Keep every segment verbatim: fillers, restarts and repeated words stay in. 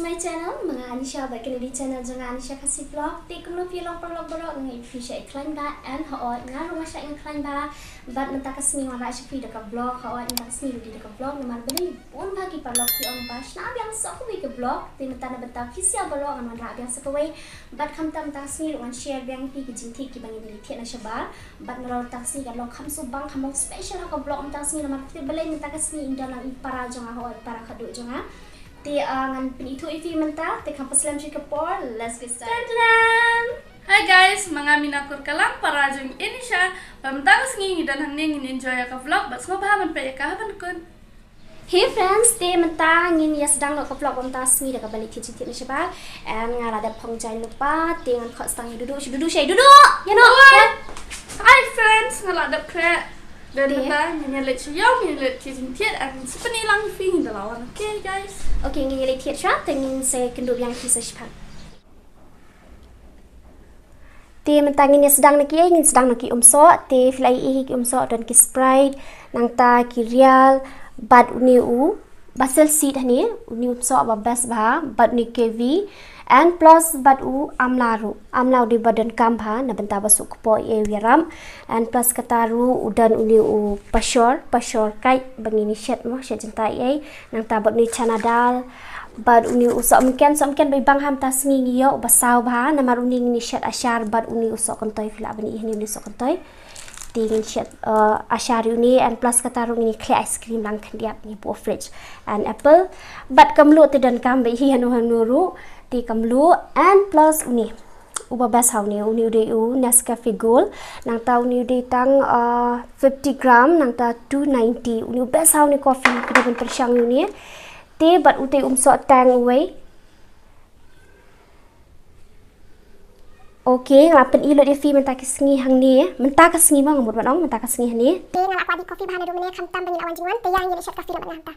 My channel, ma nga Anisha, bad kane ka dei channel jong nga, Anisha Khasi Vlog. Te kumno phi long paralok baroh, nga ngeit phi shah ïa khlaiñ bha, and hooid nga ruh nga shah ïa khlaiñ bha. Bad mynta ka sngi nga wanrah sha phi da ka vlog, hooid mynta ka sngi ruh dei da ka vlog, namar balei bun bha ki paralok ki ong ba shna biang sa kawei ka vlog. Te mynta na bynta phi sa baroh ngan wanrah biang sa kawei. Bad khamtam mynta ka sngi ruh ngan share biang ïa phi ki jingthied kiba ngin ïa thied na shabar. Bad nalor mynta ka sngi ka long kham sngewbha, kham long special ha ka vlog mynta ka sngi, namar balei mynta ka sngi ngi don lang i para jong nga, hooid i para khadduh jong nga. Te, ah, ngan pynithuh ïa phi mynta, te khlem pynslem shuh ka por, let's get started. Hi guys, ma nga Mina Kurkalang, para jong i Anisha. Bad mynta ka sngi ngi don hangne, ngin enjoy ïa ka vlog, bad sngewbha ban peit ïa ka haduh ban kut. Hey friends, te mynta ngin ïa sdang noh ka vlog mynta ka sngi da kaba leit thied jingthied na shabar. And nga la dep phong jaiñ lypa, te ngan khot tang ïa Dudu, shu Dudu, shu Dudu. Ïa noh. Hi friends, nga la dep khreh. Te mynta ngin ïa leit sha ïew, ngin ïa leit thied jingthied, and ngin sa pyni lang ïa phi, ngin da la wan, okay guys? Okay, ngin ïa leit thied shuwa, te ngin sa kynduh biang ïa phi sa shiphang. Te mynta ngin ïa sdang na kiei, ngin sdang na ki umsoh, te phi la ïohi ki umsoh don ki Sprite, nangta ki Real, bad une u Basil Seed hangne, une u umsoh ba best bha, bad une u kiwi, and plus bad u amla ruh. Amla u dei ba donkam bha, na bynta ba shu kpoh ei u ïarap, and plus kata ruh u don une u pashor, pashor kait, ba ngin ïa shet mo, shet jynta ei, nangta bad une u chana dal, bad une u sohmynken, sohmynken ba ibang ha mynta sngi ngi ïoh, ba saw bha, namar une ngin ïa shet ashar, bad une u sohkyntoi, phi lah ban ïohi hangne une u sohkyntoi. Te ngin shet, uh, ashar ïa une, and plus kata ruh ngin ïa khleh ice cream lang khyndiat, ngin buh fridge. And apple, bad ka mluh te donkam ba ïohi hano hano ruh, te ka mluh, and plus une. Uba best ha une, une u dei u Nescafe Gold, nangta une u dei tang, uh, fifty gram, nangta two ninety, une u best ha une coffee, kaba pynpyrshang ïa une. Te bad u te umsoh tang uwei. Okay, nga la pyni lut ïa phi mynta ka sngi hangne. Mynta ka sngi mo nga mut ban ong, mynta ka sngi hangne. Te nga la kwah dih coffee bha naduh mynne khamtam ba ngin ïa wan jingwan, te ïa ngin ïa shet coffee naduh mynne hangta.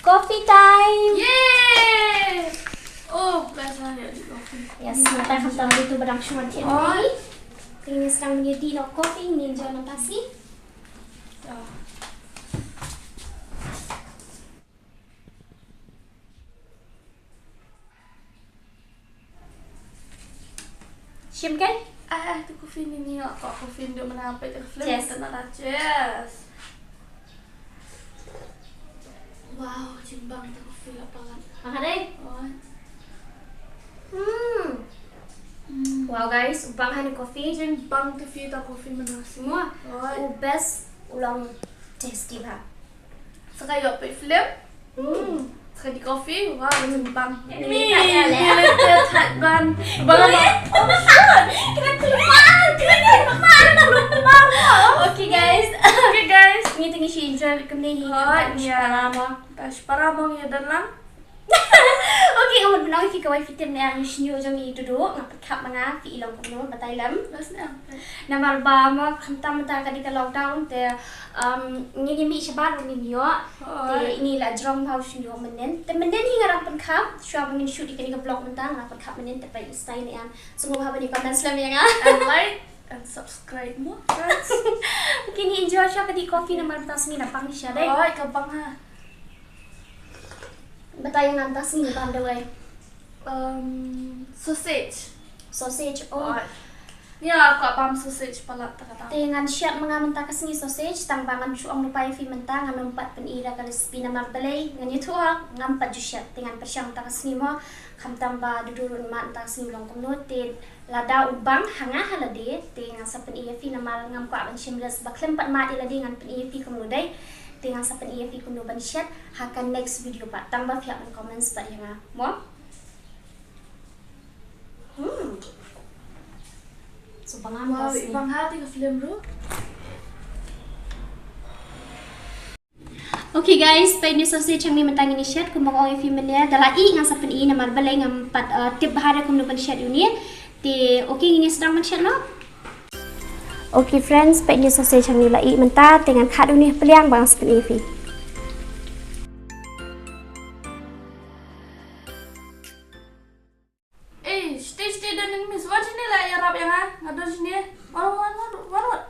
Coffee time! Yay! Oh, best lah ya di coffee. Yes, mynta khamtam ïa uto ba dang shu wan thied. Oh. Te ngi sdang ban ïa dih noh coffee, ngin enjoy noh ka sngi. Oh. Shim kan? Ah, ah, tu coffee ni ni, ko coffee ndu mana apa tu film. Cheers. Tena dah, cheers. Wow, jingbang tu coffee la palat. Makan deh. Oh. Hmm. Hmm. Wow guys, u bang hani coffee. Jingbang tu fi ta coffee mana semua. Oh. U best, u long tasty bha. Sa ka ïoh peit film. Hmm. Sa ka dih coffee, wah, jingbang. Ni, ni, ni, ni, ni, ni, ban. Bang, bang. Oh, shit. Kena keluar, kena keluar, keluar. Okay, guys. Okay, guys. Ngi teng ngi shu enjoy kumne hi. Hooid, ïa. Para mo. Para mo, ïa, don lang. Okay, nga mut ban ong ïa phi kawei, phi tip ne em, shñiuh jong i Dudu, nga pyrkhat ma nga, phi i long kumno, batai lem. Namar ba mo khamtam mynta ka dei ka lockdown te, um, ngin ïa mih shabar ruh ngin ïoh. Te ine la jrong bha u shñiuh mynnin. Te mynnin hi nga dang pynkhap, shuwa ba ngin shoot ïa kane ka vlog mynta nga dang pynkhap mynnin, te peit u style ne em. Sngewbha ban ïa comment slem ïa nga. And like and subscribe mo, friends. Okay, ngi enjoy shuwa ka dih coffee namar mynta sngi na bang sha dei. Oi, ka bang ha. Batai ïa nga mynta sngi bam da wei. Um, sausage. Sausage, oh. Oi. Ïa, ka bam sausage palat ta kata. Te ngan shet ma nga mynta ka sngi sausage, tang ba ngan shu ong lypa ïa phi mynta, ngan ym pat pyni da ka recipe namar balei, ngan ïathuh ha, ngam pat ju shet, te ngan pyrshang mynta ka sngi mo, khamtam ba Dudu ruh mad mynta ka sngi long kumno, te lada u bang ha nga ha lade, te ngan sa pyni ïa phi namar ngam kwah ban shim risk ba khlem pat mad ïa lade ngan pyni ïa phi kumno dei. Te ngan sa pyni ïa phi kumno ban shet ha ka next video pat. Tang ba phi hap ban comments pat ïa nga. Mo? Hmm. So, bang am. Wow, i bang ha te ka film ruh. Okay guys, peit ïa une u sausage hangne mynta ngin ïa shet, kumba nga ong ïa phi mynne, da la ih ngan sa pyni namar balei ngam pat, uh, tip bha de kumno ban shet ïa une. Te okay, ngin ïa sdang ban shet noh. Okay friends, peit ïa une u sausage hangne la ih mynta, te ngan khah da une ha pliang ba ngan sa pyni ïa phi. Eh, stay, stay, don in mis. Wan shane la ïarap ïa nga. Nga don shane. Wan, wan, wan, wan, wan.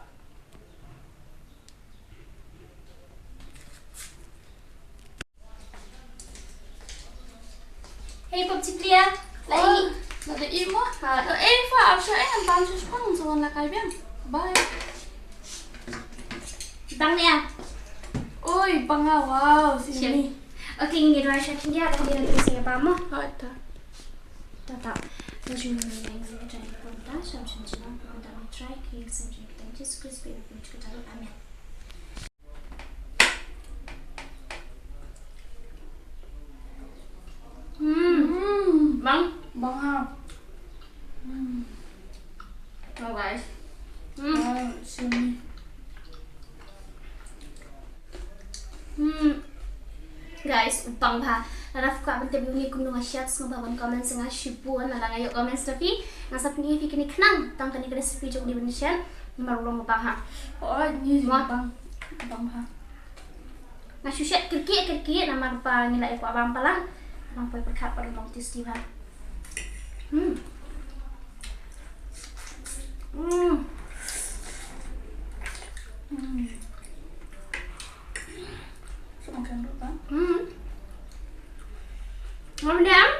Hey, pop chiklia. La ih. La da ih mo. Ha. Eh, fa, ap sha, eh, ngan pan sha shipang, sa wan la kai biang. Bye. Bang nia. Oi, bang ah, wow, sini. Okay, ngin ïa dwai sha khyndiat, da khyndiat ngin sa ïa bam mo. Hooid, ta. Ta ta. Amen. Hmm. Hmm. Bang. Bang ha. Hmm. Oh, guys. Hmm. Oh, sini. Hmm. Guys, u bang bha. Lada phi kwah ban tip ïa une kumno nga shet, sngewbha ban comment ïa nga shibun, lada nga ïoh comments na phi, nga sa pyni ïa phi kine khnang tang kane ka recipe jong une ban shet. Namar u long u bang bha. Oh, ni bang, bang bha. Nga shu shet kyrkieh kyrkieh namar ba ngi la ïa kwah bam palat. Nang poi pyrkhat pat u long tasty bha. Hmm. Hmm. Hmm. Suk makan dulu, Bang. Hmm. Ngam dang,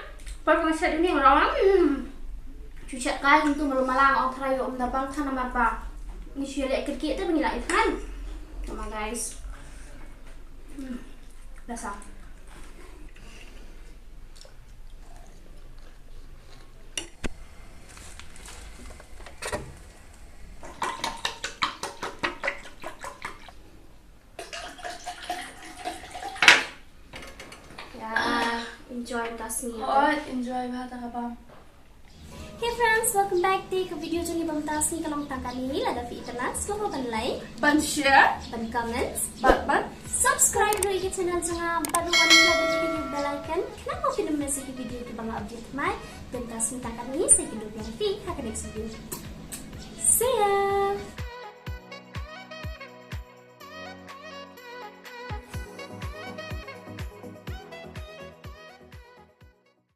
poi pynshad ïa une ngan ong. Hmm. Shu shet kai kumtu malu mala nga ong tharai ïoh ym da bang than namar ba ngi shu ïaleh kyrkieh te ba ngi la ïa thngan. Come on, guys. Hmm. Best ah. Ya, enjoy mynta sngi. Hooid, enjoy bha ta ka bam. Hey friends, welcome back. Te ka video jong ngi ba mynta sngi ka long tang katne. Lada phi itynnad, sngewbha ban like, ban share, ban comments, bad ban subscribe ruh ïa ka channel jong nga. Bad ruh wan ïa ka bell icon, khnang ba phin ym miss ïa ki video kiba nga update thymmai. Te mynta sngi tang katne, sa ïakynduh biang ïa phi ha ka next video. See ya.